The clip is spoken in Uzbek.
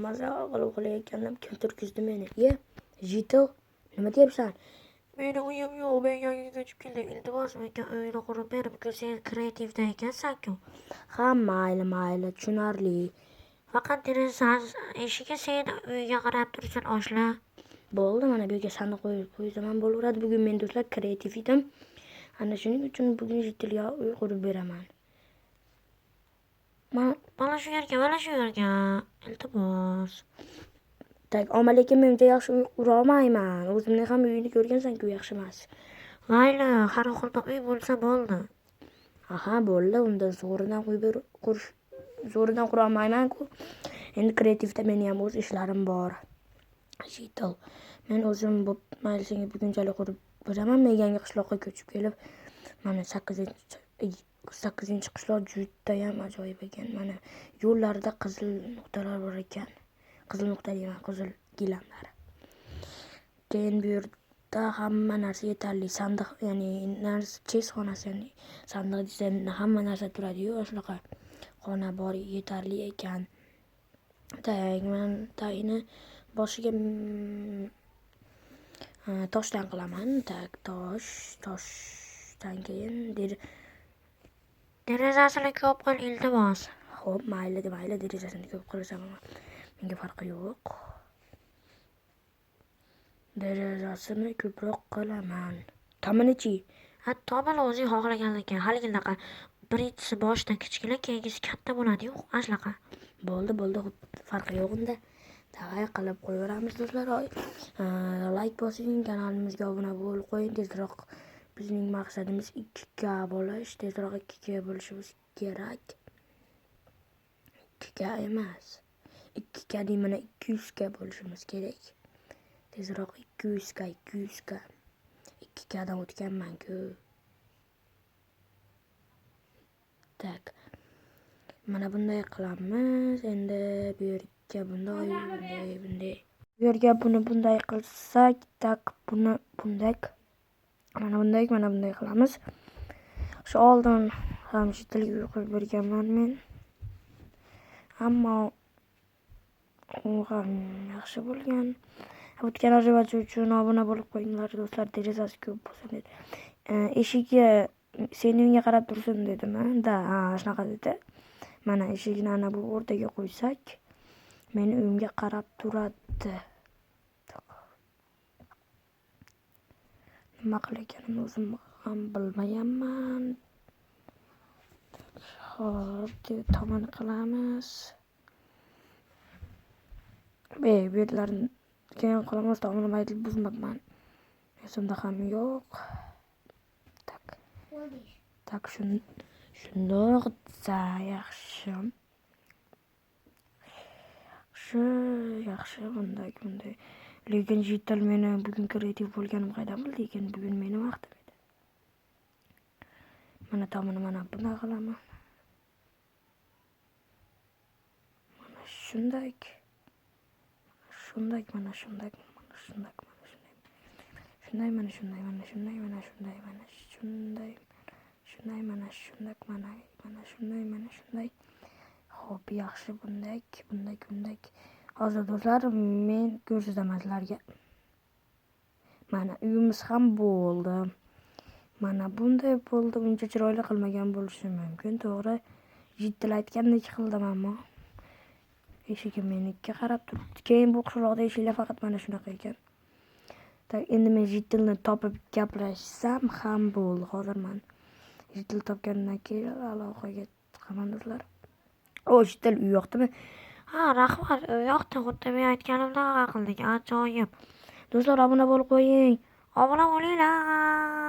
Maza qilib uxlayotgandim, kim turgizdi meni? Ye, Jitil, nima deyapsan? Meni uyim yo'q, men yangi ko'chib keldim. Iltimos, menga uyni qurib ber. Bugun sen kreativda ekansan-ku. Ha, mayli, mayli, tushunarli. Faqat derazasi eshigi seni uyga qarab tursin, oshla. Bo'ldi, mana bu yerga sandiq qo'yib qo'ysam ham bo'laveradi. Bugun men do'stlar kreativ edim. Ana shuning uchun bugun Jitilga uy qurib beraman. Mana shu yerga, mana shu yerga. Iltimos. Tak, ammo lekin men uncha yaxshi uy qura olmayman. O'zimning ham uyini ko'rgansan-ku, yaxshi emas. Mayli, har holda uy bo'lsa bo'ldi. Aha, bo'ldi. Unda zo'ridan uy ber, qurish, zo'ridan qura olmayman-ku. Endi kreativda meni ham o'z ishlarim bor. Jitil, men o'zim bu mayli senga bugunchalik qurib beraman. Men yangi qishloqqa ko'chib kelib, mana sakkizinchi qishloq judayam ajoyib ekan. Mana yo'llarida qizil nuqtalar bor ekan. Qizil nuqta deyman, qizil gilamlar. Keyin bu yerda hamma narsa yetarli. Sandiq, ya'ni narsa chest xonasi, ya'ni sandiq desa hamma narsa turadi-yu, shunaqa xona bor, yetarli ekan. Tak, men tagini boshiga toshdan qilaman. Tak, tosh, toshdan keyin derazasini ko'p qil, iltimos. Xo'p, mayli, mayli, derazasini ko'p qilsam ham menga farqi yo'q. Derazasini ko'proq qilaman. Tomini-chi? Ha, tomini o'zing xohlagandan haligidaqa birinchisi boshidan kichkina, keyingisi katta bo'ladi-yu, ana shunaqa. Bo'ldi, bo'ldi, farqi yo'q unda. Davay qilib qo'yaveramiz do'stlar. Like bosing, kanalimizga obuna bo'lib qo'ying. Tezroq bizning maqsadimiz 2K bo'lish. Tezroq 2K bo'lishimiz kerak. 2K emas. 2K deyman, 200K bo'lishimiz kerak. Tezroq 200K, 200K. 2K dan o'tganman-ku. Tak. Mana bunday qilamiz. Endi bu yerga bunday, bunday, bunday. Bu yerga buni bunday qilsak, tak, buni bunday. Mana bunday, mana bunday qilamiz. Shu oldin ham shu tilga uy qurib berganman men. Ammo u ham yaxshi bo'lgan. O'tgan ajoyibchi uchun obuna bo'lib qo'yinglar do'stlar, derazasi ko'p bo'lsin dedi. Eshigi seni uyingga qarab tursin dedimi? Da, ha, shunaqa dedi. Mana eshigini ana bu o'rtaga qo'ysak, meni uyimga qarab turadi. Nima qilayotganimni o'zim ham bilmayapman. Xo'p, tomon qilamiz. Be, bu yerlarni keyin qilamiz, tomonni mayli buzmabman. Esimda ham yo'q. Tak. Tak, shundoq desa yaxshi. Yaxshi, yaxshi, bunday, bunday. Lekin Jitil meni bugun kreativ bo'lganim qaydan bildi ekan? Bugun meni vaqtim edi. Mana tomini mana bunday qilaman. Mana shunday. Shunday, mana shunday, mana shunday, mana shunday. Shunday, mana shunday, mana shunday, mana shunday, mana shunday, shunday, mana shunday, mana, mana shunday, mana shunday. Xo'p, yaxshi, bunday, bunday, bunday. Hozir do'stlar, men ko'rsataman sizlarga. Mana uyimiz ham bo'ldi. Mana bunday bo'ldi. Uncha chiroyli qilmagan bo'lishi mumkin, to'g'ri. Jiddil aytgandek qildim, ammo eshigi menikiga qarab turibdi. Keyin bu qishloqda eshiklar faqat mana shunaqa ekan. Tak, endi men Jitilni topib gaplashsam ham bo'ldi. Hozir men Jitil topgandan keyin aloqaga chiqaman do'stlar. O, Jitil uy yoqdimi? Ha, rahmat, uy yoqdi. Xuddi men aytganimdan qildik. Ajoyib. Do'stlar, obuna bo'lib qo'ying. Obuna bo'linglar.